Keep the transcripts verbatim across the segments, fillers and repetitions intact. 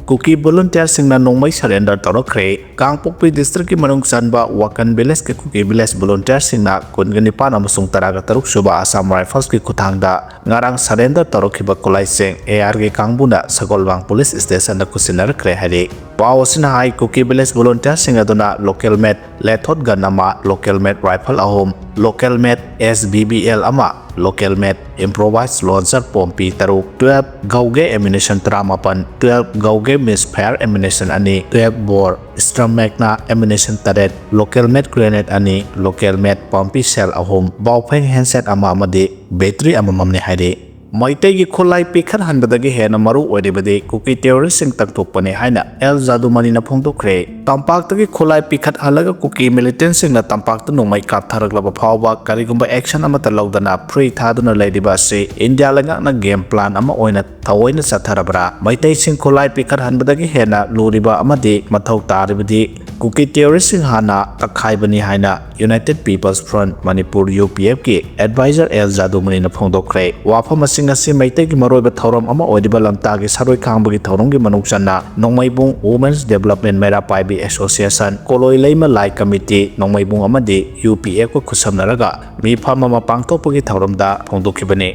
ꯀꯨꯀꯤ ꯚꯣꯂꯨꯟꯇꯤꯌꯔꯁꯤꯡꯅ ꯅꯣꯡꯃꯩ ꯁꯔꯦꯟꯗꯔ ꯇꯧꯔꯛꯈ꯭ꯔꯦ꯫ ꯀꯥꯡꯄꯣꯛꯄꯤ ꯗꯤꯁꯇ꯭ꯔꯤꯛꯀꯤ ꯃꯅꯨꯡ ꯆꯟꯕ ꯋꯥꯀꯟ ꯚꯤꯂꯦꯖꯀꯤ ꯀꯨꯀꯤ ꯚꯤꯂꯦꯖ ꯚꯣꯂꯨꯟꯇꯤꯌꯔꯁꯤꯡꯅ ꯀꯨꯟꯒ ꯅꯤꯄꯥꯟ ꯑꯃꯁꯨꯡ ꯇꯔꯥꯒ ꯇꯔꯨꯛ ꯁꯨꯕ ꯑꯁꯥꯝ ꯔꯥꯏꯐꯜꯁꯀꯤ ꯈꯨꯠꯊꯥꯡꯗ ꯉꯔꯥꯡ ꯁꯔꯦꯟꯗꯔ ꯇꯧꯔꯛꯈꯤꯕ ꯈꯨꯠꯂꯥꯏꯁꯤꯡ ꯑꯦ ꯑꯥꯔꯒꯤ ꯀꯥꯡꯕꯨꯅ ꯁꯒꯣꯜꯕꯥꯡ ꯄꯨꯂꯤꯁ ꯁ꯭ꯇꯦꯁꯟꯗ ꯈꯨꯠꯁꯤꯟꯅꯔꯛꯈ꯭ꯔꯦ ꯍꯥꯏꯔꯤ꯫ ꯄꯥꯎ ꯑꯁꯤꯅ ꯍꯥꯏ, ꯀꯨꯀꯤ ꯚꯤꯂꯦꯖ ꯚꯣꯂꯨꯟꯇꯤꯌꯔꯁꯤꯡ ꯑꯗꯨꯅ ꯂꯣꯀꯦꯜ ꯃꯦꯗ ꯂꯦꯊꯣꯠ ꯒꯟ ꯑꯃ, ꯂꯣꯀꯦꯜ ꯃꯦꯗ ꯔꯥꯏꯐꯜ ꯑꯍꯨꯝ, ꯂꯣꯀꯦꯜ ꯃꯦꯗ ꯑꯦꯁ ꯕꯤ ꯕꯤ ꯑꯦꯜ ꯑꯃ, ꯂꯣꯀꯦꯜ ꯃꯦꯗ ꯏꯝꯄ꯭ꯔꯣꯚꯥꯏꯖ ꯂꯣꯟꯆꯔ ꯄꯣꯝꯄꯤ ꯇꯔꯨꯛ, ꯇꯨꯌꯦꯜꯐ ꯒꯧꯒꯦ ꯑꯦꯃꯨꯅꯤꯁꯟ ꯇꯔꯥꯃꯥꯄꯟ, ꯇꯨꯌꯦꯜꯐ ꯒꯧꯒꯦ ꯃꯤꯁ ꯐꯥꯌꯔ ꯑꯦꯃꯨꯅꯤꯁꯟ ꯑꯅꯤ, ꯇꯨꯌꯦꯜꯐ ꯕꯣꯔ ꯁ꯭ꯇ꯭ꯔꯃꯦꯛꯅ ꯑꯦꯃꯨꯅꯤꯁꯟ ꯇꯔꯦꯠ, ꯂꯣꯀꯦꯜ ꯃꯦꯗ ꯒ꯭ꯔꯦꯅꯦꯗ ꯑꯅꯤ, ꯂꯣꯀꯦꯜ ꯃꯦꯗ ꯄꯝꯄꯤ ꯁꯦꯜ ꯑꯍꯨꯝ, ꯕꯥꯎꯐꯦꯡ ꯍꯦꯟꯁꯦꯠ ꯑꯃ ꯑꯃꯗꯤ ꯕꯦꯇ꯭ꯔꯤ ꯑꯃꯃꯝꯅꯤ ꯍꯥꯏꯔꯤ꯫ ꯃꯩꯇꯩꯒꯤ ꯈꯨꯠꯂꯥꯏ ꯄꯤꯈꯠꯍꯟꯕꯗꯒꯤ ꯍꯦꯟꯅ ꯃꯔꯨ ꯑꯣꯏꯔꯤꯕꯗꯤ ꯀꯨꯀꯤ ꯇꯦꯔꯣꯔꯤꯁꯁꯤꯡ ꯇꯥꯟꯊꯣꯛꯄꯅꯤ ꯍꯥꯏꯅ ꯑꯦꯜ ꯖꯥꯗꯨꯃꯅꯤꯅ ꯐꯣꯡꯗꯣꯛꯈ꯭ꯔꯦ꯫ ꯇꯝꯄꯥꯛꯇꯒꯤ ꯈꯨꯠꯂꯥꯏ ꯄꯤꯈꯠꯍꯜꯂꯒ ꯀꯨꯀꯤ ꯃꯤꯂꯤꯇꯦꯟꯠꯁꯤꯡꯅ ꯇꯝꯄꯥꯛꯇ ꯅꯣꯡꯃꯩ ꯀꯥꯞꯊꯔꯛꯂꯕ ꯐꯥꯎꯕ ꯀꯔꯤꯒꯨꯝꯕ ꯑꯦꯛꯁꯟ ꯑꯃꯠꯇ ꯂꯧꯗꯅ ꯐ꯭ꯔꯤ ꯊꯥꯗꯨꯅ ꯂꯩꯔꯤꯕ ꯑꯁꯤ ꯏꯟꯗꯤꯌꯥ ꯂꯩꯉꯥꯛꯅ ꯒꯦꯝ ꯄ꯭ꯂꯥꯟ ꯑꯃ ꯑꯣꯏꯅ ꯊꯑꯣꯏꯅ ꯆꯠꯊꯔꯕ꯭ꯔꯥ? ꯃꯩꯇꯩꯁꯤꯡ ꯈꯨꯠꯂꯥꯏ ꯄꯤꯈꯠꯍꯟꯕꯗꯒꯤ ꯍꯦꯟꯅ ꯂꯨꯔꯤꯕ ꯑꯃꯗꯤ ꯃꯊꯧ ꯇꯥꯔꯤꯕꯗꯤ ꯀꯨꯀꯤ ꯇꯦꯔꯣꯔꯤꯁꯁꯤꯡ ꯍꯥꯟꯅ ꯇꯛꯈꯥꯏꯕꯅꯤ ꯍꯥꯏꯅ United People's Front Manipur, U P ꯑꯦꯐꯀꯤ ꯑꯦꯗꯚꯥꯏꯖꯔ ꯑꯦꯜ ꯖꯥꯗꯨꯃꯅꯤꯅ ꯐꯣꯡꯗꯣꯛꯈ꯭ꯔꯦ꯫ ꯋꯥꯐꯝꯁꯤꯡ ꯑꯁꯤ ꯃꯩꯇꯩꯒꯤ ꯃꯔꯨꯑꯣꯏꯕ ꯊꯧꯔꯝ ꯑꯃ ꯑꯣꯏꯔꯤꯕ ꯂꯝꯇꯥꯒꯤ ꯁꯔꯣꯏ ꯈꯥꯡꯕꯒꯤ ꯊꯧꯔꯝꯒꯤ ꯃꯅꯨꯡ ꯆꯟꯅ ꯅꯣꯡꯃꯩꯕꯨꯡ Women's Development ꯃꯩꯔꯥ ꯄꯥꯏꯕꯤ Association, ꯀꯣꯂꯣꯏ ꯂꯩꯃ ꯂꯥꯏ ꯀꯃꯤꯇꯤ, ꯅꯣꯡꯃꯩꯕꯨꯡ ꯑꯃꯗꯤ ꯌꯨ ꯄꯤ ꯑꯦꯐꯀ ꯈꯨꯠꯁꯝꯅꯔꯒ ꯃꯤꯐꯝ ꯑꯃ ꯄꯥꯡꯊꯣꯛꯄꯒꯤ ꯊꯧꯔꯝꯗ ꯐꯣꯡꯗꯣꯛꯈꯤꯕꯅꯤ꯫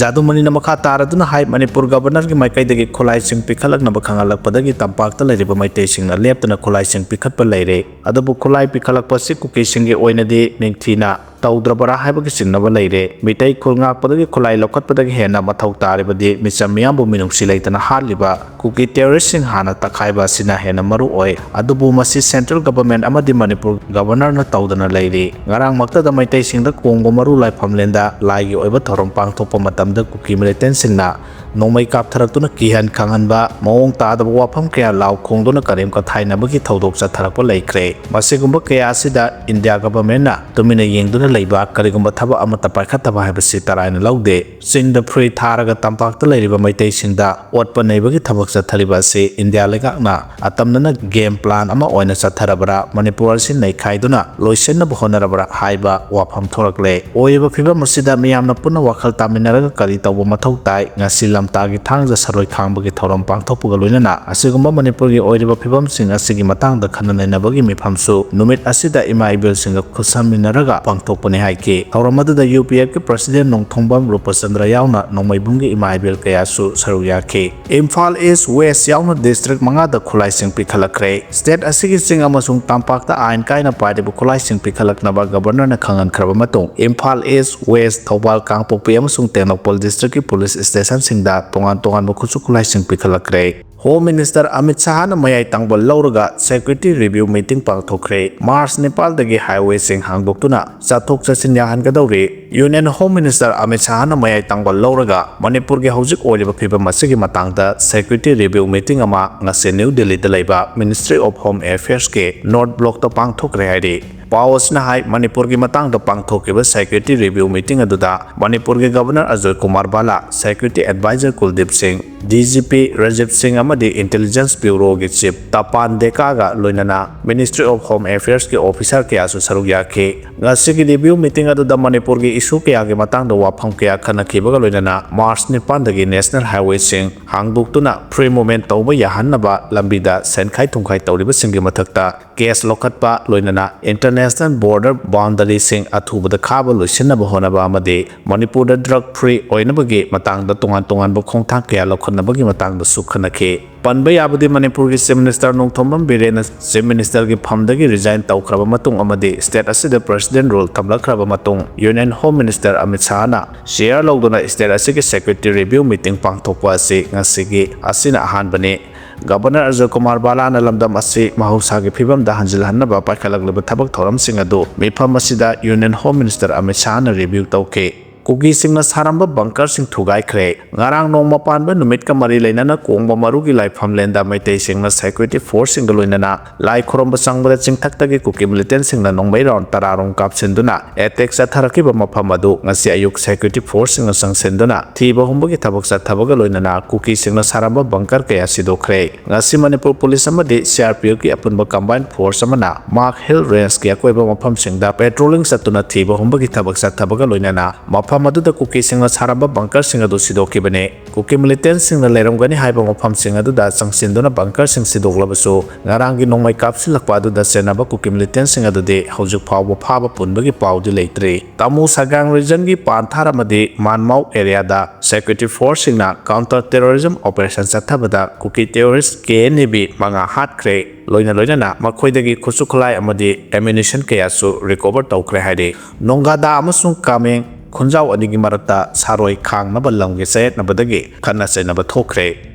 ꯖꯥꯗꯨꯃꯅꯤꯅ ꯃꯈꯥ ꯇꯥꯔꯗꯨꯅ ꯍꯥꯏ, ꯃꯅꯤꯄꯨꯔ ꯒꯕꯔꯅꯔꯒꯤ ꯃꯥꯏꯀꯩꯗꯒꯤ ꯈꯨꯠꯂꯥꯏꯁꯤꯡ ꯄꯤꯈꯠꯂꯛꯅꯕ ꯈꯪꯍꯜꯂꯛꯄꯗꯒꯤ ꯇꯝꯄꯥꯛꯇ ꯂꯩꯔꯤꯕ ꯃꯩꯇꯩꯁꯤꯡꯅ ꯂꯦꯞꯇꯅ ꯈꯨꯠꯂꯥꯏꯁꯤꯡ ꯄꯤꯈꯠꯄ ꯂꯩꯔꯦ꯫ ꯑꯗꯨꯕꯨ ꯈꯨꯠꯂꯥꯏ ꯄꯤꯈꯠꯂꯛꯄ ꯑꯁꯤ ꯀꯨꯀꯤꯁꯤꯡꯒꯤ ꯑꯣꯏꯅꯗꯤ ꯅꯤꯡꯊꯤꯅ ꯇꯧꯗ꯭ꯔꯕꯔꯥ ꯍꯥꯏꯕꯒꯤ ꯆꯤꯡꯅꯕ ꯂꯩꯔꯦ꯫ ꯃꯤꯇꯩ ꯈꯨꯜ ꯉꯥꯛꯄꯗꯒꯤ ꯈꯨꯠꯂꯥꯏ ꯂꯧꯈꯠꯄꯗꯒꯤ ꯍꯦꯟꯅ ꯃꯊꯧ ꯇꯥꯔꯤꯕꯗꯤ ꯃꯤꯆꯝ ꯃꯤꯌꯥꯝꯕꯨ ꯃꯤꯅꯨꯡꯁꯤ ꯂꯩꯇꯅ ꯍꯥꯠꯂꯤꯕ ꯀꯨꯀꯤ ꯇꯦꯔꯣꯔꯤꯁꯁꯤꯡ ꯍꯥꯟꯅ ꯇꯛꯈꯥꯏꯕ ꯑꯁꯤꯅ ꯍꯦꯟꯅ ꯃꯔꯨ ꯑꯣꯏ꯫ ꯑꯗꯨꯕꯨ ꯃꯁꯤ ꯁꯦꯟꯇ꯭ꯔꯦꯜ ꯒꯚꯔꯟꯃꯦꯟꯠ ꯑꯃꯗꯤ ꯃꯅꯤꯄꯨꯔ ꯒꯚꯔꯅꯔꯅ ꯇꯧꯗꯅ ꯂꯩꯔꯤ꯫ ꯉꯔꯥꯡꯃꯛꯇꯗ ꯃꯩꯇꯩꯁꯤꯡꯗ ꯀꯣꯡꯕ ꯃꯔꯨ ꯂꯥꯏꯐꯝꯂꯦꯟꯗ ꯂꯥꯏꯒꯤ ꯑꯣꯏꯕ ꯊꯧꯔꯝ ꯄꯥꯡꯊꯣꯛꯄ ꯃꯇꯝꯗ ꯀꯨꯀꯤ ꯃꯤꯂꯤꯇꯦꯟꯠꯁꯤꯡꯅ ꯅꯣꯡꯃꯩ ꯀꯥꯞꯊꯔꯛꯇꯨꯅ ꯀꯤꯍꯟ ꯈꯪꯍꯟꯕ, ꯃꯑꯣꯡ ꯇꯥꯗꯕ ꯋꯥꯐꯝ ꯀꯌꯥ ꯂꯥꯎ ꯈꯣꯡꯗꯨꯅ ꯀꯔꯦꯝ ꯀꯊꯥꯏꯅꯕꯒꯤ ꯊꯧꯗꯣꯛ ꯆꯠꯊꯔꯛꯄ ꯂꯩꯈ꯭ꯔꯦ꯫ ꯃꯁꯤꯒꯨꯝꯕ ꯀꯌꯥ ꯑꯁꯤꯗ ꯏꯟꯗꯤꯌꯥ ꯒꯚꯔꯟꯃꯦꯟꯠꯅ ꯇꯨꯃꯤꯟꯅ ꯌꯦꯡꯗꯨꯅ ꯂꯩꯕ ꯀꯔꯤꯒꯨꯝꯕ ꯊꯕꯛ ꯑꯃꯠꯇ ꯄꯥꯏꯈꯠꯇꯕ ꯍꯥꯏꯕꯁꯤ ꯇꯔꯥꯏꯅ ꯂꯧꯗꯦ꯫ ꯆꯤꯡꯗ ꯐꯨꯔꯤ ꯊꯥꯔꯒ ꯇꯝꯄꯥꯛꯇ ꯂꯩꯔꯤꯕ ꯃꯩꯇꯩꯁꯤꯡꯗ ꯑꯣꯠꯄ ꯅꯩꯕꯒꯤ ꯊꯕꯛ ꯆꯠꯊꯔꯤꯕ ꯑꯁꯤ ꯏꯟꯗꯤꯌꯥ ꯂꯩꯉꯥꯛꯅ ꯑꯇꯝꯅꯅ game plan ꯑꯃ ꯑꯣꯏꯅ ꯆꯠꯊꯔꯕ꯭ꯔꯥ, ꯃꯅꯤꯄꯨꯔ ꯑꯁꯤ ꯅꯩꯈꯥꯏꯗꯨꯅ ꯂꯣꯏꯁꯤꯟꯅꯕ ꯍꯣꯠꯅꯔꯕ꯭ꯔꯥ ꯍꯥꯏꯕ ꯋꯥꯐꯝ ꯊꯣꯔꯛꯂꯦ꯫ ꯑꯣꯏꯔꯤꯕ ꯐꯤꯕꯝ ꯑꯁꯤꯗ ꯃꯤꯌꯥꯝꯅ ꯄꯨꯟꯅ ꯋꯥꯈꯜ ꯇꯥꯃꯤꯟꯅꯔꯒ ꯀꯔꯤ ꯇꯧꯕ ꯃꯊꯧ ꯇꯥꯏ? ꯉꯁꯤ ꯂꯝꯇꯥꯒꯤ ꯊꯥꯡꯖ ꯁꯔꯣꯏ ꯈꯥꯡꯕꯒꯤ ꯊꯧꯔꯝ ꯄꯥꯡꯊꯣꯛꯄꯒ ꯂꯣꯏꯅꯅ ꯑꯁꯤꯒꯨꯝꯕ ꯃꯅꯤꯄꯨꯔꯒꯤ ꯑꯣꯏꯔꯤꯕ ꯐꯤꯕꯝꯁꯤꯡ ꯑꯁꯤꯒꯤ ꯃꯇꯥꯡꯗ ꯈꯟꯅ ꯅꯩꯅꯕꯒꯤ ꯃꯤꯐꯝꯁꯨ ꯅꯨꯃꯤꯠ ꯑꯁꯤꯗ ꯏꯃꯥ ꯏꯕꯦꯜꯁꯤꯡꯒ ꯈꯨꯠꯁꯝꯃꯤꯟꯅꯔꯒ ꯄꯥꯡꯊꯣꯛꯄꯅꯤ ꯍꯥꯏꯈꯤ꯫ ꯊꯧꯔꯝ ꯑꯗꯨꯗ UPFꯀꯤ president ꯅꯣꯡꯊꯣꯡꯕꯝ ꯔꯨꯄꯆꯟꯗ꯭ꯔ ꯌꯥꯎꯅ ꯅꯣꯡꯃꯩꯕꯨꯡꯒꯤ ꯏꯃꯥ ꯏꯕꯦꯜ ꯀꯌꯥꯁꯨ ꯁꯔꯨꯛ ꯌꯥꯈꯤ꯫ ꯏꯝꯐꯥꯜ East, West ꯌꯥꯎꯅ district ꯃꯉꯥꯗ ꯈꯨꯠꯂꯥꯏꯁꯤꯡ ꯄꯤꯈꯠꯂꯛꯈ꯭ꯔꯦ꯫ State ꯑꯁꯤꯒꯤ ꯆꯤꯡ ꯑꯃꯁꯨꯡ ꯇꯝꯄꯥꯛꯇ ꯑꯥꯏꯟ ꯀꯥꯏꯅ ꯄꯥꯏꯔꯤꯕ ꯈꯨꯠꯂꯥꯏꯁꯤꯡ ꯄꯤꯈꯠꯂꯛꯅꯕ Governorꯅ ꯈꯪꯍꯟꯈ꯭ꯔꯕ ꯃꯇꯨꯡ, ꯏꯝꯐꯥꯜ East, West, ꯊꯧꯕꯥꯜ, ꯀꯥꯡꯄꯣꯛꯄꯤ ꯑꯃꯁꯨꯡ ꯇꯦꯡꯅꯧꯄꯜ districtꯀꯤ police stationꯁꯤꯡꯗ ꯇꯣꯉꯥꯟ ꯇꯣꯉꯥꯟꯕ ꯈꯨꯠꯁꯨ ꯈꯨꯠꯂꯥꯏꯁꯤꯡ ꯄꯤꯈꯠꯂꯛꯈ꯭ꯔꯦ꯫ Home Minister ꯑꯃꯤꯠ ꯁꯥꯍꯅ ꯃꯌꯥꯏ ꯇꯥꯡꯕ ꯂꯧꯔꯒ security review meeting ꯄꯥꯡꯊꯣꯛꯈ꯭ꯔꯦ꯫ March ꯅꯤꯄꯥꯜꯗꯒꯤ highwayꯁꯤꯡ ꯍꯥꯡꯗꯣꯛꯇꯨꯅ ꯆꯠꯊꯣꯛ ꯆꯠꯁꯤꯟ ꯌꯥꯍꯟꯒꯗꯧꯔꯤ꯫ Union Home Minister ꯑꯃꯤꯠ ꯁꯥꯍꯅ ꯃꯌꯥꯏ ꯇꯥꯡꯕ ꯂꯧꯔꯒ ꯃꯅꯤꯄꯨꯔꯒꯤ ꯍꯧꯖꯤꯛ ꯑꯣꯏꯔꯤꯕ ꯐꯤꯕꯝ ꯑꯁꯤꯒꯤ ꯃꯇꯥꯡꯗ security review meeting ꯑꯃ ꯉꯁꯤ ꯅ꯭ꯌꯨ ꯗꯤꯜꯂꯤꯗ ꯂꯩꯕ Ministry of Home Affairsꯀꯤ North Blockꯇ ꯄꯥꯡꯊꯣꯛꯈ꯭ꯔꯦ ꯍꯥꯏꯔꯤ꯫ ꯄꯥꯎ ꯑꯁꯤꯅ ꯍꯥꯏ, ꯃꯅꯤꯄꯨꯔꯒꯤ ꯃꯇꯥꯡꯗ ꯄꯥꯡꯊꯣꯛꯈꯤꯕ security review meeting ꯑꯗꯨꯗ ꯃꯅꯤꯄꯨꯔꯒꯤ Governor ꯑꯖꯣꯏ ꯀꯨꯃꯥꯔ ꯕꯥꯂꯥ, security advisor ꯀꯨꯜꯗꯤꯞ ꯁꯤꯡ, DGP ꯔꯥꯖꯤꯕ ꯁꯤꯡ ꯑꯃꯗꯤ Intelligence Bureauꯒꯤ Chief ꯇꯄꯥꯟ ꯗꯦꯀꯥꯒ ꯂꯣꯏꯅꯅ Ministry of Home Affairsꯀꯤ officer ꯀꯌꯥꯁꯨ ꯁꯔꯨꯛ ꯌꯥꯈꯤ꯫ ꯉꯁꯤꯒꯤ review meeting ꯑꯗꯨꯗ ꯃꯅꯤꯄꯨꯔꯒꯤ issue ꯀꯌꯥꯒꯤ ꯃꯇꯥꯡꯗ ꯋꯥꯐꯝ ꯀꯌꯥ ꯈꯟꯅꯈꯤꯕꯒ ꯂꯣꯏꯅꯅ March ꯅꯤꯄꯥꯟꯗꯒꯤ national highwayꯁꯤꯡ ꯍꯥꯡꯗꯣꯛꯇꯨꯅ free movement ꯇꯧꯕ ꯌꯥꯍꯟꯅꯕ ꯂꯝꯕꯤꯗ ꯁꯦꯟꯈꯥꯏ ꯊꯨꯝꯈꯥꯏ ꯇꯧꯔꯤꯕꯁꯤꯡꯒꯤ ꯃꯊꯛꯇ case ꯂꯧꯈꯠꯄ, ꯂꯣꯏꯅꯅ international border boundaryꯁꯤꯡ ꯑꯊꯨꯕꯗ ꯈꯥꯕ ꯂꯣꯏꯁꯤꯟꯅꯕ ꯍꯣꯠꯅꯕ ꯑꯃꯗꯤ ꯃꯅꯤꯄꯨꯔꯗ drug free ꯑꯣꯏꯅꯕꯒꯤ ꯃꯇꯥꯡꯗ ꯇꯣꯉꯥꯟ ꯇꯣꯉꯥꯟꯕ ꯈꯣꯡꯊꯥꯡ ꯀꯌꯥ ꯂꯧꯈꯠꯅꯕꯒꯤ ꯃꯇꯥꯡꯗꯁꯨ ꯈꯟꯅꯈꯤ꯫ ꯄꯟꯕ ꯌꯥꯕꯗꯤ, ꯃꯅꯤꯄꯨꯔꯒꯤ Chief Minister Nongthombam ꯕꯤꯔꯦꯟꯅ Chief Ministerꯒꯤ ꯐꯝꯗꯒꯤ resign ꯇꯧꯈ꯭ꯔꯕ ꯃꯇꯨꯡ ꯑꯃꯗꯤ state ꯑꯁꯤꯗ President rule ꯊꯝꯂꯛꯈ꯭ꯔꯕ ꯃꯇꯨꯡ, Union Home Minister Amit ꯁꯥꯍꯅ chair ꯂꯧꯗꯨꯅ state ꯑꯁꯤꯒꯤ security review meeting ꯄꯥꯡꯊꯣꯛꯄ ꯑꯁꯤ ꯉꯁꯤꯒꯤ ꯑꯁꯤꯅ ꯑꯍꯥꯟꯕꯅꯤ꯫ Governor ꯑꯖꯣꯏ ꯀꯨꯃꯥꯔ ꯕꯥꯂꯥꯅ ꯂꯝꯗꯝ ꯑꯁꯤ ꯃꯍꯧꯁꯥꯒꯤ ꯐꯤꯕꯝꯗ ꯍꯟꯖꯤꯜꯍꯟꯅꯕ ꯄꯥꯏꯈꯠꯂꯛꯂꯤꯕ ꯊꯕꯛ ꯊꯧꯔꯝꯁꯤꯡ ꯑꯗꯨ ꯃꯤꯐꯝ ꯑꯁꯤꯗ Union Home Minister Amit ꯁꯥꯍꯅ review ꯇꯧꯈꯤ꯫ ꯀꯨꯀꯤꯁꯤꯡꯅ ꯁꯥꯔꯝꯕ ꯕꯪꯀꯔꯁꯤꯡ ꯊꯨꯒꯥꯏꯈ꯭ꯔꯦ꯫ ꯉꯔꯥꯡ ꯅꯣꯡꯃ ꯄꯥꯟꯕ ꯅꯨꯃꯤꯠꯀ ꯃꯔꯤ ꯂꯩꯅꯅ ꯀꯣꯡꯕ ꯃꯔꯨꯒꯤ ꯂꯥꯏꯐꯝꯂꯦꯟꯗ ꯃꯩꯇꯩꯁꯤꯡꯅ ꯁꯦꯀ꯭ꯌꯨꯔꯤꯇꯤ ꯐꯣꯔꯁꯁꯤꯡꯒ ꯂꯣꯏꯅꯅ ꯂꯥꯏ ꯈꯨꯔꯨꯝꯕ ꯆꯪꯕꯗ ꯆꯤꯡꯊꯛꯇꯒꯤ ꯀꯨꯀꯤ ꯃꯤꯂꯤꯇꯦꯟꯁꯤꯡꯅ ꯅꯣꯡꯃꯩ ꯔꯥꯎꯟ ꯇꯔꯥꯔꯣꯝ ꯀꯥꯞꯁꯤꯟꯗꯨꯅ ꯑꯦꯇꯦꯛ ꯆꯠꯊꯔꯛꯈꯤꯕ ꯃꯐꯝ ꯑꯗꯨ ꯉꯁꯤ ꯑꯌꯨꯛ ꯁꯦꯀ꯭ꯌꯨꯔꯤꯇꯤ ꯐꯣꯔꯁꯁꯤꯡꯅ ꯆꯪꯁꯤꯟꯗꯨꯅ ꯊꯤꯕ ꯍꯨꯝꯕꯒꯤ ꯊꯕꯛ ꯆꯠꯊꯕꯒ ꯂꯣꯏꯅꯅ ꯀꯨꯀꯤꯁꯤꯡꯅ ꯁꯥꯔꯝꯕ ꯕꯪꯀꯔ ꯀꯌꯥ ꯁꯤꯗꯣꯛꯈ꯭ꯔꯦ꯫ ꯉꯁꯤ ꯃꯅꯤꯄꯨꯔ ꯄꯨꯂꯤꯁ ꯑꯃꯗꯤ ꯁꯤ ꯑꯥꯔ ꯄꯤ ꯑꯦꯐꯀꯤ ꯑꯄꯨꯟꯕ ꯀꯝꯕꯥꯏꯟ ꯐꯣꯔꯁ ꯑꯃꯅ ꯃꯥꯔꯛ ꯍꯤꯜ ꯔꯦꯟꯖꯀꯤ ꯑꯀꯣꯏꯕ ꯃꯐꯝꯁꯤꯡꯗ ꯄꯦꯇ꯭ꯔꯣꯂꯤꯡ ꯆꯠꯇꯨꯅ ꯊꯤꯕ ꯍꯨꯝꯕꯒꯤ ꯊꯕꯛ ꯆꯠꯊꯕꯒ ꯂꯣꯏꯅꯅ ꯃꯐꯝ ꯑꯗꯨꯗ ꯀꯨꯀꯤꯁꯤꯡꯅ ꯁꯥꯔꯝꯕ ꯕꯪꯀꯔꯁꯤꯡ ꯑꯗꯨ ꯁꯤꯗꯣꯛꯈꯤꯕꯅꯤ꯫ ꯀꯨꯀꯤ ꯃꯤꯂꯤꯇꯦꯟꯁꯤꯡꯅ ꯂꯩꯔꯝꯒꯅꯤ ꯍꯥꯏꯕ ꯃꯐꯝꯁꯤꯡ ꯑꯗꯨꯗ ꯆꯪꯁꯤꯟꯗꯨꯅ ꯕꯪꯀꯔꯁꯤꯡ ꯁꯤꯗꯣꯛꯂꯕꯁꯨ, ꯉꯔꯥꯡꯒꯤ ꯅꯣꯡꯃꯩ ꯀꯥꯞꯁꯤꯜꯂꯛꯄ ꯑꯗꯨꯗ ꯆꯦꯟꯅꯕ ꯀꯨꯀꯤ ꯃꯤꯂꯤꯇꯦꯟꯁꯤꯡ ꯑꯗꯨꯗꯤ ꯍꯧꯖꯤꯛ ꯐꯥꯎꯕ ꯐꯥꯕ ꯄꯨꯟꯕꯒꯤ ꯄꯥꯎꯗꯤ ꯂꯩꯇ꯭ꯔꯤ꯫ ꯇꯥꯃꯨ ꯁꯒꯥꯡ ꯔꯤꯖꯟꯒꯤ ꯄꯥꯟꯊꯥꯔ ꯑꯃꯗꯤ ꯃꯥꯟꯃꯥꯎ ꯑꯦꯔꯤꯌꯥꯗ ꯁꯦꯀ꯭ꯌꯨꯔꯤꯇꯤ ꯐꯣꯔꯁꯁꯤꯡꯅ ꯀꯥꯎꯟꯇꯔ ꯇꯦꯔꯣꯔꯤꯖꯝ ꯑꯣꯄꯔꯦꯁꯟ ꯆꯠꯊꯕꯗ Kuki terrorist K N A B ꯃꯉꯥ ꯍꯥꯠꯈ꯭ꯔꯦ꯫ ꯂꯣꯏꯅ ꯂꯣꯏꯅꯅ ꯃꯈꯣꯏꯗꯒꯤ ꯈꯨꯠꯁꯨ ꯈꯨꯠꯂꯥꯏ ꯑꯃꯗꯤ ꯑꯦꯃꯨꯅꯤꯁꯟ ꯀꯌꯥꯁꯨ ꯔꯤꯀꯣꯚꯔ ꯇꯧꯈ꯭ꯔꯦ ꯍꯥꯏꯔꯤ꯫ ꯅꯣꯡꯒꯥꯗꯥ ꯑꯃꯁꯨꯡ ꯀꯥꯃꯦꯡ ꯈꯨꯟꯖꯥꯎ ꯑꯅꯤꯒꯤ ꯃꯔꯛꯇ ꯁꯥꯔꯣꯏ ꯈꯥꯡꯅꯕ ꯂꯝꯒꯤ ꯆꯌꯦꯠꯅꯕꯗꯒꯤ ꯈꯠꯅ ꯆꯩꯅꯕ ꯊꯣꯛꯈ꯭ꯔꯦ꯫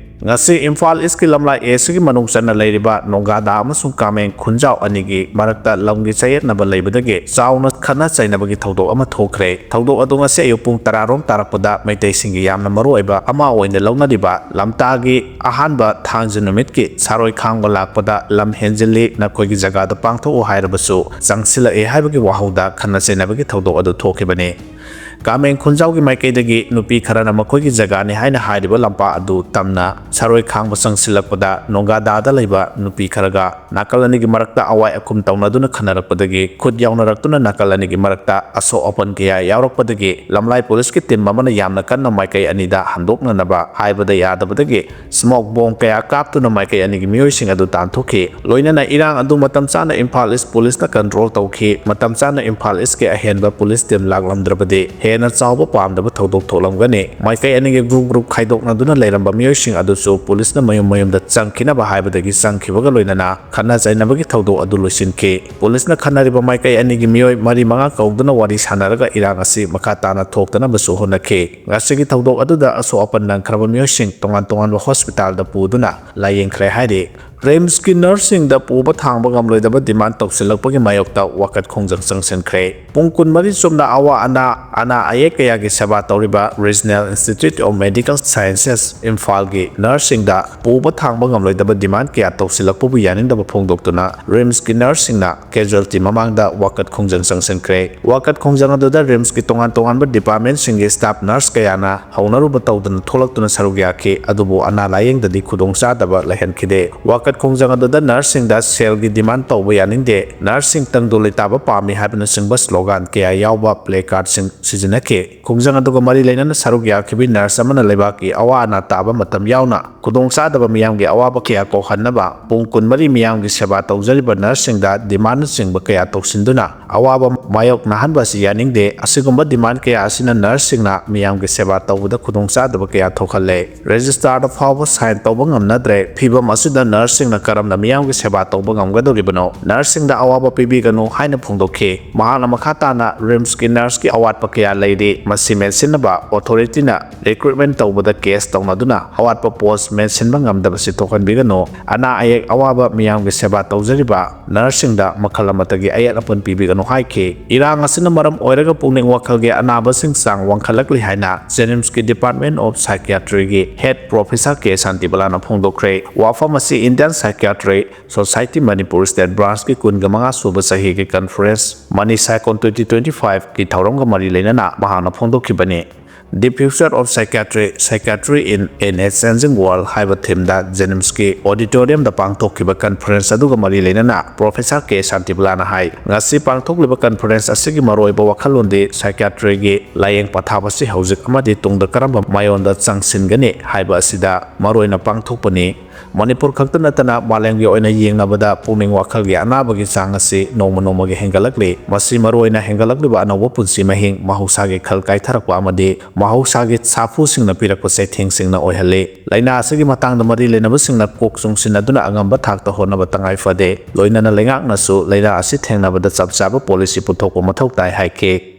ꯉꯁꯤ ꯏꯝꯐꯥꯜ ꯏꯁꯀꯤ ꯂꯝꯂꯥꯏ ꯑꯦꯁꯤꯒꯤ ꯃꯅꯨꯡ ꯆꯟꯅ ꯂꯩꯔꯤꯕ ꯅꯣꯡꯒꯥꯗꯥ ꯑꯃꯁꯨꯡ ꯀꯥꯃꯦꯡ ꯈꯨꯟꯖꯥꯎ ꯑꯅꯤꯒꯤ ꯃꯔꯛꯇ ꯂꯝꯒꯤ ꯆꯌꯦꯠꯅꯕ ꯂꯩꯕꯗꯒꯤ ꯆꯥꯎꯅ ꯈꯠꯅ ꯆꯩꯅꯕꯒꯤ ꯊꯧꯗꯣꯛ ꯑꯃ ꯊꯣꯛꯈ꯭ꯔꯦ꯫ ꯊꯧꯗꯣꯛ ꯑꯗꯨ ꯉꯁꯤ ꯑꯌꯨꯛ ꯄꯨꯡ ꯇꯔꯥꯔꯣꯝ ꯇꯥꯔꯛꯄꯗ ꯃꯩꯇꯩꯁꯤꯡꯒꯤ ꯌꯥꯝꯅ ꯃꯔꯨꯑꯣꯏꯕ ꯑꯃ ꯑꯣꯏꯅ ꯂꯧꯅꯔꯤꯕ ꯂꯝꯇꯥꯒꯤ ꯑꯍꯥꯟꯕ ꯊꯥꯡꯖ ꯅꯨꯃꯤꯠꯀꯤ ꯁꯥꯔꯣꯏ ꯈꯥꯡꯕ ꯂꯥꯛꯄꯗ ꯂꯝ ꯍꯦꯟꯖꯤꯜꯂꯤ, ꯅꯈꯣꯏꯒꯤ ꯖꯒꯥꯗ ꯄꯥꯡꯊꯣꯛꯎ ꯍꯥꯏꯔꯕꯁꯨ ꯆꯪꯁꯤꯜꯂꯛꯑꯦ ꯍꯥꯏꯕꯒꯤ ꯋꯥꯍꯧꯗ ꯈꯠꯅ ꯆꯩꯅꯕꯒꯤ ꯊꯧꯗꯣꯛ ꯑꯗꯨ ꯊꯣꯛꯈꯤꯕꯅꯤ꯫ ꯀꯥꯃꯦꯡ ꯈꯨꯟꯖꯥꯎꯒꯤ ꯃꯥꯏꯀꯩꯗꯒꯤ ꯅꯨꯄꯤ ꯈꯔꯅ ꯃꯈꯣꯏꯒꯤ ꯖꯒꯥꯅꯤ ꯍꯥꯏꯅ ꯍꯥꯏꯔꯤꯕ ꯂꯝꯄꯥꯛ ꯑꯗꯨ ꯇꯝꯅ ꯁꯥꯔꯣꯏ ꯈꯥꯡꯕ ꯆꯪꯁꯤꯜꯂꯛꯄꯗ ꯅꯣꯡꯒꯥꯗꯥꯗ ꯂꯩꯕ ꯅꯨꯄꯤ ꯈꯔꯒ ꯅꯥꯀꯜ ꯑꯅꯤꯒꯤ ꯃꯔꯛꯇ ꯑꯋꯥꯏ ꯑꯈꯨꯝ ꯇꯧꯅꯗꯨꯅ ꯈꯟꯅꯔꯛꯄꯗꯒꯤ ꯈꯨꯠ ꯌꯥꯎꯅꯔꯛꯇꯨꯅ ꯅꯥꯀꯜ ꯑꯅꯤꯒꯤ ꯃꯔꯛꯇ ꯑꯁꯣꯛ ꯑꯄꯟ ꯀꯌꯥ ꯌꯥꯎꯔꯛꯄꯗꯒꯤ ꯂꯝꯂꯥꯏ ꯄꯨꯂꯤꯁꯀꯤ ꯇꯤꯝ ꯑꯃꯅ ꯌꯥꯝꯅ ꯀꯟꯅ ꯃꯥꯏꯀꯩ ꯑꯅꯤꯗ ꯍꯟꯗꯣꯛꯅꯅꯕ ꯍꯥꯏꯕꯗ ꯌꯥꯗꯕꯗꯒꯤ ꯁ꯭ꯃꯣꯛ ꯕꯣꯝ ꯀꯌꯥ ꯀꯥꯞꯇꯨꯅ ꯃꯥꯏꯀꯩ ꯑꯅꯤꯒꯤ ꯃꯤꯑꯣꯏꯁꯤꯡ ꯑꯗꯨ ꯇꯥꯟꯊꯣꯛꯈꯤ꯫ ꯂꯣꯏꯅꯅ ꯏꯔꯥꯡ ꯑꯗꯨ ꯃꯇꯝ ꯆꯥꯅ ꯏꯝꯐꯥꯜ ꯏꯁ ꯄꯨꯂꯤꯁꯅ ꯀꯟꯇ꯭ꯔꯣꯜ ꯇꯧꯈꯤ꯫ ꯃꯇꯝ ꯆꯥꯅ ꯏꯝꯐꯥꯜ ꯏꯁꯀꯤ ꯑꯍꯦꯟꯕ ꯄꯨꯂꯤꯁ ꯇꯤꯝ ꯂꯥꯛꯂꯝꯗ꯭ꯔꯕꯗꯤ ꯍꯦꯟꯅ ꯆꯥꯎꯕ ꯄꯥꯝꯗꯕ ꯊꯧꯗꯣꯛ ꯊꯣꯛꯂꯝꯒꯅꯤ꯫ ꯃꯥꯏꯀꯩ ꯑꯅꯤꯒꯤ ꯒ꯭ꯔꯨꯞ ꯒ꯭ꯔꯨꯞ ꯈꯥꯏꯗꯣꯛꯅꯗꯨꯅ ꯂꯩꯔꯝꯕ ꯃꯤꯑꯣꯏꯁꯤꯡ ꯑꯗꯨꯁꯨ ꯄꯨꯂꯤꯁꯅ ꯃꯌꯨꯝ ꯃꯌꯨꯝꯗ ꯆꯪꯈꯤꯅꯕ ꯍꯥꯏꯕꯗꯒꯤ ꯆꯪꯈꯤꯕꯒ ꯂꯣꯏꯅꯅ ꯈꯠꯅ ꯆꯩꯅꯕꯒꯤ ꯊꯧꯗꯣꯛ ꯑꯗꯨ ꯂꯣꯏꯁꯤꯟꯈꯤ꯫ ꯄꯨꯂꯤꯁꯅ ꯈꯠꯅꯔꯤꯕ ꯃꯥꯏꯀꯩ ꯑꯅꯤꯒꯤ ꯃꯤꯑꯣꯏ ꯃꯔꯤ ꯃꯉꯥ ꯀꯧꯗꯨꯅ ꯋꯥꯔꯤ ꯁꯥꯟꯅꯔꯒ ꯏꯔꯥꯡ ꯑꯁꯤ ꯃꯈꯥ ꯇꯥꯅ ꯊꯣꯛꯇꯅꯕꯁꯨ ꯍꯣꯠꯅꯈꯤ꯫ ꯉꯁꯤꯒꯤ ꯊꯧꯗꯣꯛ ꯑꯗꯨꯗ ꯑꯁꯣꯛ ꯑꯄꯟ ꯅꯪꯈ꯭ꯔꯕ ꯃꯤꯑꯣꯏꯁꯤꯡ ꯇꯣꯉꯥꯟ ꯇꯣꯉꯥꯟꯕ ꯍꯣꯁꯄꯤꯇꯥꯜꯗ ꯄꯨꯗꯨꯅ ꯂꯥꯌꯦꯡꯈ꯭ꯔꯦ ꯍꯥꯏꯔꯤ꯫ ꯔꯤꯝꯁꯀꯤ ꯅꯔꯁꯁꯤꯡꯗ ꯄꯨꯕ ꯊꯥꯡꯕ ꯉꯝꯂꯣꯏꯗꯕ ꯗꯤꯃꯥꯟ ꯇꯧꯁꯤꯜꯂꯛꯄꯒꯤ ꯃꯥꯌꯣꯛꯇ ꯋꯥꯀꯠ ꯈꯣꯡꯖꯪ ꯆꯪꯁꯤꯟꯈ꯭ꯔꯦ꯫ ꯄꯨꯡ ꯀꯨꯟꯃꯔꯤ ꯆꯨꯞꯅ ꯑꯋꯥ ꯑꯅꯥ, ꯑꯅꯥ ꯑꯌꯦꯛ ꯀꯌꯥꯒꯤ ꯁꯦꯕꯥ ꯇꯧꯔꯤꯕ Regional Institute of Medical Sciences ꯏꯝꯐꯥꯜꯒꯤ ꯅꯔꯁꯁꯤꯡꯗ ꯄꯨꯕ ꯊꯥꯡꯕ ꯉꯝꯂꯣꯏꯗꯕ ꯗꯤꯃꯥꯟ ꯀꯌꯥ ꯇꯧꯁꯤꯜꯂꯛꯄꯕꯨ ꯌꯥꯅꯤꯡꯗꯕ ꯐꯣꯡꯗꯣꯛꯇꯨꯅ ꯔꯤꯝꯁꯀꯤ ꯅꯔꯁꯁꯤꯡꯅ ꯀꯦꯖꯨꯋꯦꯜꯇꯤ ꯃꯃꯥꯡꯗ ꯋꯥꯀꯠ ꯈꯣꯡꯖꯪ ꯆꯪꯁꯤꯟꯈ꯭ꯔꯦ꯫ ꯋꯥꯀꯠ ꯈꯣꯡꯖꯪ ꯑꯗꯨꯗ ꯔꯤꯝꯁꯀꯤ ꯇꯣꯉꯥꯟ ꯇꯣꯉꯥꯟꯕ ꯗꯤꯄꯥꯔꯠꯃꯦꯟꯁꯤꯡꯒꯤ ꯁ꯭ꯇꯥꯐ ꯅꯔꯁ ꯀꯌꯥꯅ ꯍꯧꯅꯔꯨꯕ ꯇꯧꯗꯅ ꯊꯣꯛꯂꯛꯇꯨꯅ ꯁꯔꯨꯛ ꯌꯥꯈꯤ, ꯑꯗꯨꯕꯨ ꯑꯅꯥ ꯂꯥꯌꯦꯡꯗꯗꯤ ꯈꯨꯗꯣꯡꯆꯥꯗꯕ ꯂꯩꯍꯟꯈꯤꯗꯦ꯫ ꯋꯥꯀꯠ ꯈꯣꯡꯖꯪ ꯑꯗꯨꯗ ꯅꯔꯁꯁꯤꯡꯗ ꯁꯦꯜꯒꯤ ꯗꯤꯃꯥꯟ ꯇꯧꯕ ꯌꯥꯅꯤꯡꯗꯦ, ꯅꯔꯁꯁꯤꯡ ꯇꯪꯗꯨ ꯂꯩꯇꯥꯕ ꯄꯥꯝꯃꯤ ꯍꯥꯏꯕꯅꯆꯤꯡꯕ ꯁ꯭ꯂꯣꯒꯥꯟ ꯀꯌꯥ ꯌꯥꯎꯕ ꯄ꯭ꯂꯦ ꯀꯥꯔꯗꯁꯤꯡ ꯁꯤꯖꯤꯟꯅꯈꯤ꯫ ꯈꯣꯡꯖꯪ ꯑꯗꯨꯒ ꯃꯔꯤ ꯂꯩꯅꯅ ꯁꯔꯨꯛ ꯌꯥꯈꯤꯕꯤ ꯅꯔꯁ ꯑꯃꯅ ꯂꯩꯕꯥꯛꯀꯤ ꯑꯋꯥ ꯑꯅꯥ ꯇꯥꯕ ꯃꯇꯝ ꯌꯥꯎꯅ ꯈꯨꯗꯣꯡꯆꯥꯗꯕ ꯃꯤꯌꯥꯝꯒꯤ ꯑꯋꯥꯕ ꯀꯌꯥ ꯀꯣꯛꯍꯟꯅꯕ ꯄꯨꯡ ꯀꯨꯟꯃꯔꯤ ꯃꯤꯌꯥꯝꯒꯤ ꯁꯦꯕꯥ ꯇꯧꯖꯔꯤꯕ ꯅꯔꯁꯁꯤꯡꯗ ꯗꯤꯃꯥꯟꯅꯆꯤꯡꯕ ꯀꯌꯥ ꯇꯧꯁꯤꯟꯗꯨꯅ ꯑꯋꯥꯕ ꯃꯥꯌꯣꯛꯅꯍꯟꯕ ꯑꯁꯤ ꯌꯥꯅꯤꯡꯗꯦ꯫ ꯑꯁꯤꯒꯨꯝꯕ ꯗꯤꯃꯥꯟ ꯀꯌꯥ ꯑꯁꯤꯅ ꯅꯔꯁꯁꯤꯡꯅ ꯃꯤꯌꯥꯝꯒꯤ ꯁꯦꯕꯥ ꯇꯧꯕꯗ ꯈꯨꯗꯣꯡꯆꯥꯗꯕ ꯀꯌꯥ ꯊꯣꯛꯍꯜꯂꯦ꯫ ꯔꯦꯖꯤꯁꯇꯥꯔꯗ ꯐꯥꯎꯕ ꯁꯥꯏꯟ ꯇꯧꯕ ꯉꯝꯅꯗ꯭ꯔꯦ꯫ ꯐꯤꯚꯝ ꯑꯁꯤꯗ ꯅꯔꯁꯁꯤꯡꯅ ꯀꯔꯝꯅ ꯃꯤꯌꯥꯝꯒꯤ ꯁꯦꯕꯥ ꯇꯧꯕ ꯉꯝꯒꯗꯧꯔꯤꯕꯅꯣ? ꯅꯔꯁꯁꯤꯡꯗ ꯑꯋꯥꯕ ꯄꯤꯕꯤꯒꯅꯨ ꯍꯥꯏꯅ ꯐꯣꯡꯗꯣꯛꯈꯤ꯫ ꯃꯍꯥꯛꯅ ꯃꯈꯥ ꯇꯥꯅ ꯔꯤꯝꯁꯀꯤ ꯅꯔꯁꯀꯤ ꯑꯋꯥꯠꯄ ꯀꯌꯥ ꯂꯩꯔꯤ, ꯃꯁꯤ ꯃꯦꯟꯁꯤꯟꯅꯕ ꯑꯣꯊꯣꯔꯤꯇꯤꯅ ꯔꯤꯀ꯭ꯔꯨꯠꯃꯦꯟ ꯇꯧꯕꯗ ꯀꯦꯁ ꯇꯧꯅꯗꯨꯅ ꯑꯋꯥꯠꯄ ꯄꯣꯁ ꯃꯦꯟꯁꯤꯟꯕ ꯉꯝꯗꯕꯁꯤ ꯊꯣꯛꯍꯟꯕꯤꯒꯅꯨ꯫ ꯑꯅꯥ ꯑꯌꯦꯛ ꯑꯋꯥꯕ ꯃꯤꯌꯥꯝꯒꯤ ꯁꯦꯕꯥ ꯇꯧꯖꯔꯤꯕ ꯅꯔꯁꯁꯤꯡꯗ ꯃꯈꯜ ꯑꯃꯠꯇꯒꯤ ꯑꯌꯦꯠ ꯑꯄꯟ ꯄꯤꯕꯤꯒꯅꯨ ꯍꯥꯏꯈꯤ꯫ ꯏꯔꯥꯡ ꯑꯁꯤꯅ ꯃꯔꯝ ꯑꯣꯏꯔꯒ ꯄꯨꯛꯅꯤꯡ ꯋꯥꯈꯜꯒꯤ ꯑꯅꯥꯕꯁꯤꯡ ꯆꯥꯡ ꯋꯥꯡꯈꯠꯂꯛꯂꯤ ꯍꯥꯏꯅ JNIMSꯀꯤ Department of Psychiatryꯒꯤ Head Professor K ꯁꯥꯟꯇꯤꯕꯂꯥꯅ ꯐꯣꯡꯗꯣꯛꯈ꯭ꯔꯦ꯫ ꯋꯥꯐꯝ ꯑꯁꯤ Indian Psychiatry Society Manipur State Branchꯀꯤ ꯀꯨꯟꯒ ꯃꯉꯥ ꯁꯨꯕ ꯆꯍꯤꯒꯤ conference MANIPSYCHON twenty twenty fiveꯀꯤ ꯊꯧꯔꯝꯒ ꯃꯔꯤ ꯂꯩꯅꯅ ꯃꯍꯥꯛꯅ ꯐꯣꯡꯗꯣꯛꯈꯤꯕꯅꯤ꯫ The Future of Psychiatry, Psychiatry in a Changing World ꯍꯥꯏꯕ themeꯗ JNIMSꯀꯤ auditoriumꯗ ꯄꯥꯡꯊꯣꯛꯈꯤꯕ conference ꯑꯗꯨꯒ ꯃꯔꯤ ꯂꯩꯅꯅ Professor K ꯁꯥꯟꯇꯤꯕꯂꯥꯅ ꯍꯥꯏ, ꯉꯁꯤ ꯄꯥꯡꯊꯣꯛꯂꯤꯕ conference ꯑꯁꯤꯒꯤ ꯃꯔꯨꯑꯣꯏꯕ ꯋꯥꯈꯜꯂꯣꯟꯗꯤ psychiatryꯒꯤ ꯂꯥꯌꯦꯡ ꯄꯊꯥꯞ ꯑꯁꯤ ꯍꯧꯖꯤꯛ ꯑꯃꯗꯤ ꯇꯨꯡꯗ ꯀꯔꯝꯕ ꯃꯥꯏꯑꯣꯟꯗ ꯆꯪꯁꯤꯟꯒꯅꯤ ꯍꯥꯏꯕ ꯑꯁꯤꯗ ꯃꯔꯨꯑꯣꯏꯅ ꯄꯥꯡꯊꯣꯛꯄꯅꯤ꯫ ꯃꯅꯤꯄꯨꯔ ꯈꯛꯇ ꯅꯠꯇꯅ ꯃꯥꯂꯦꯝꯒꯤ ꯑꯣꯏꯅ ꯌꯦꯡꯅꯕꯗ ꯄꯨꯛꯅꯤꯡ ꯋꯥꯈꯜꯒꯤ ꯑꯅꯥꯕꯒꯤ ꯆꯥꯡ ꯑꯁꯤ ꯅꯣꯡꯃ ꯅꯣꯡꯃꯒꯤ ꯍꯦꯟꯒꯠꯂꯛꯂꯤ꯫ ꯃꯁꯤ ꯃꯔꯨꯑꯣꯏꯅ ꯍꯦꯟꯒꯠꯂꯛꯂꯤꯕ ꯑꯅꯧꯕ ꯄꯨꯟꯁꯤ ꯃꯍꯤꯡ, ꯃꯍꯧꯁꯥꯒꯤ ꯈꯜ ꯀꯥꯏꯊꯔꯛꯄ ꯑꯃꯗꯤ ꯃꯍꯧꯁꯥꯒꯤ ꯁꯥꯐꯨꯁꯤꯡꯅ ꯄꯤꯔꯛꯄ ꯆꯩꯊꯦꯡꯁꯤꯡꯅ ꯑꯣꯏꯍꯜꯂꯤ꯫ ꯂꯥꯏꯅꯥ ꯑꯁꯤꯒꯤ ꯃꯇꯥꯡꯗ ꯃꯔꯤ ꯂꯩꯅꯕꯁꯤꯡꯅ ꯀꯣꯛ ꯆꯨꯡꯁꯤꯟꯅꯗꯨꯅ ꯑꯉꯝꯕ ꯊꯥꯛꯇ ꯍꯣꯠꯅꯕ ꯇꯉꯥꯏ ꯐꯗꯦ꯫ ꯂꯣꯏꯅꯅ ꯂꯩꯉꯥꯛꯅꯁꯨ ꯂꯥꯏꯅꯥ ꯑꯁꯤ ꯊꯦꯡꯅꯕꯗ ꯆꯞ ꯆꯥꯕ policy ꯄꯨꯊꯣꯛꯄ ꯃꯊꯧ ꯇꯥꯏ ꯍꯥꯏꯈꯤ꯫